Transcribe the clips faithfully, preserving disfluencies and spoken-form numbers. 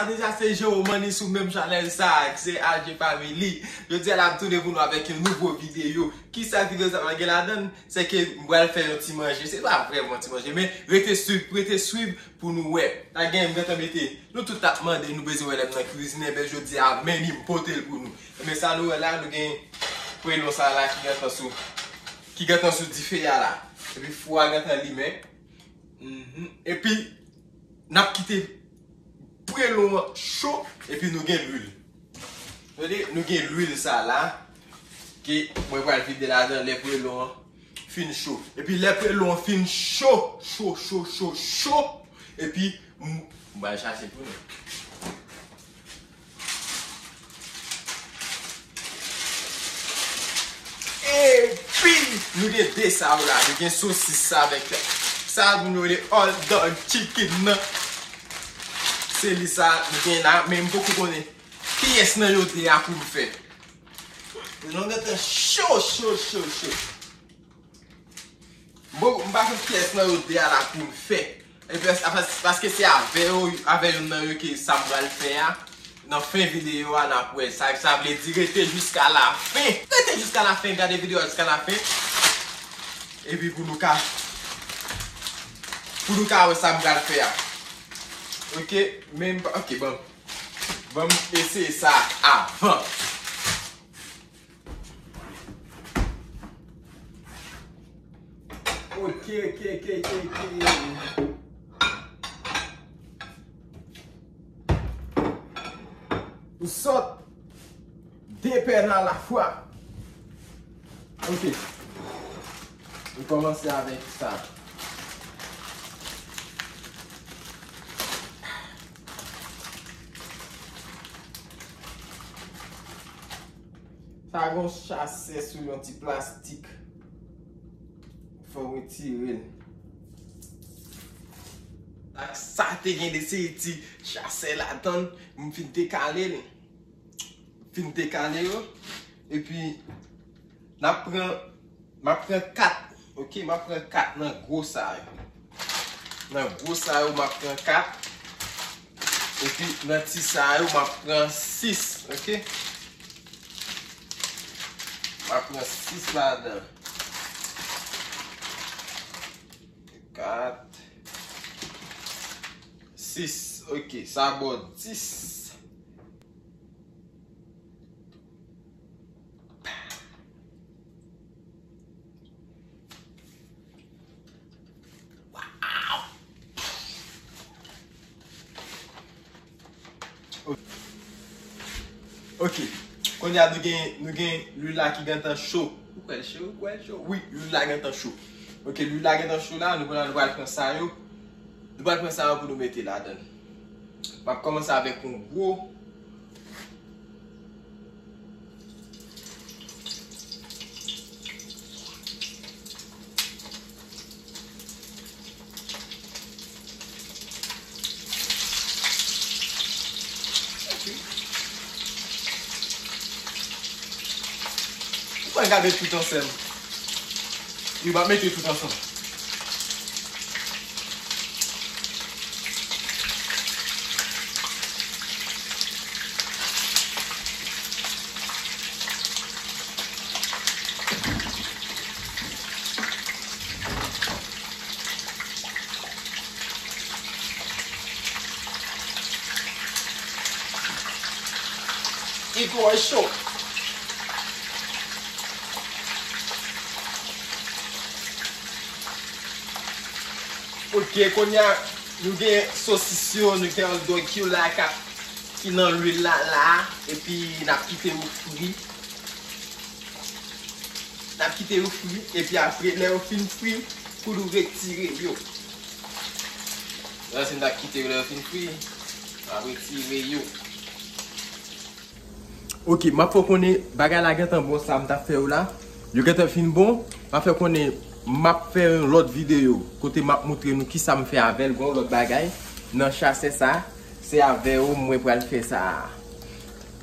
Deja se Jero Manni sou menm chanèl sa, ki se R J Family. Jodi a la m tounen pou nou avèk yon nouvo videyo. Kisa videyo sa pral gen ladan l? Se ke m pral fè yon ti manje. Se pa vrèman ti manje, men rete swiv, rete swiv pou nou wè. Sa gen, m gentan mete, nou tout t ap mande, nou bezwen wè lè m nan kwizin, enben jodi a, men li m pote l pou nou. Enben sa nou wè la, nou gen pwelon sa la ki gentan sou, ki gentan sou dife a la. Epi fou a gentan limen. Mhm. Epi, n ap kite pwelon an cho, epi nou gen lwil. Tande, nou gen lwil sa la, ke mwen pral vide ladan lè pwelon an fin cho. Epi lè pwelon an fin cho, cho, cho, cho, cho, epi m, m pral chache pou nou. Epi, nou gen de sa yo la. Nou gen sosis sa avèk sa, nou rele all dog chicken nan. Se li sa, nou gen la, men m poko konnen kiyès nan yo de a pou m fè. Nou gentan cho, cho, cho, cho. Bon, m pa konn kiyès nan yo de a la pou m fè. E pas-, pas-, paske se avè yo, avè youn nan yo ke sa m pral fè a. Nan fen videyo a, n ap wè. Sa, sa vle di rete jiska lafen. Rete jiska lafen, gade videyo a jiska lafen. Epi pou nou ka, pou nou ka wè sa m pral fè a. Ok, men m pa, ok, bon. Ban m eseye sa avan. Ok, ok, ok, ok, ok. Ou sot de pèn alafwa. Ok. Nou kòmanse avèk sa. Sa gon chasè sou yon ti plastik. Fò w retire l. Ak sa te gen de seri ti chasè ladan l, m fin dekale l. Fin dekale yo. Epi, n ap pran, m ap pran kat. Ok, m ap pran kat nan gwo sa yo. Nan gwo sa yo, m ap pran kat. Epi, nan ti sa yo, m ap pran sis. Ok? M ap pran sis ladan. Kat. Sis. Ok, sa ba w dis. Ok. Kounye a nou gen, nou gen lwil la ki gentan cho. Ou kwè l cho, ou kwè l cho. Wi, lwil la gentan cho. Ok, lwil la gentan cho la, nou pral, nou pral pran sa yo. Nou pral pran sa yo pou nou mete ladan l. M ap kòmanse avèk yon gwo. Ou pa gade tout ansanm. Yo pa mete tout ansanm. Li twò cho. Ok, kounye a, nou gen sosis yo, nou gen hot dog yo la k ap, ki nan lwil la, la, epi n ap kite yo fri. N ap kite yo fri, epi apre, lè yo fin fri, pou nou retire yo. Lè se n ap kite yo, lè yo fin fri, n ap retire yo. Ok, m ap fè w konnen bagay la gentan bon, sa m t ap fè yo la. Yo gentan fin bon, m ap fè w konnen m ap fè yon lòt videyo kote m ap montre nou kisa m fè avè l, gon lòt bagay nan chasè sa, se avè yo mwen pral fè sa.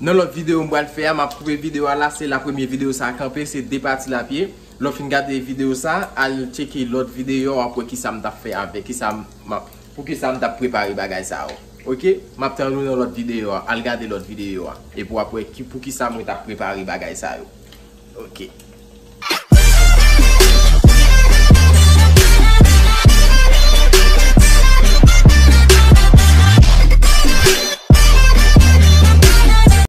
Nan lòt videyo m pral fè a, m ap koupe videyo a la, se la premye videyo sa a kanpe, se de pati l ap ye. Lè w fin gade videyo sa, al tcheke lòt videyo, w ap wè kisa m t ap fè avè, kisa m, m ap, pou kisa m t ap prepare bagay sa yo. Ok, m ap tann ou nan lòt videyo a. Al gade lòt videyo a. Epi w ap wè ki, poukisa mwen t ap prepare bagay sa yo. Ok.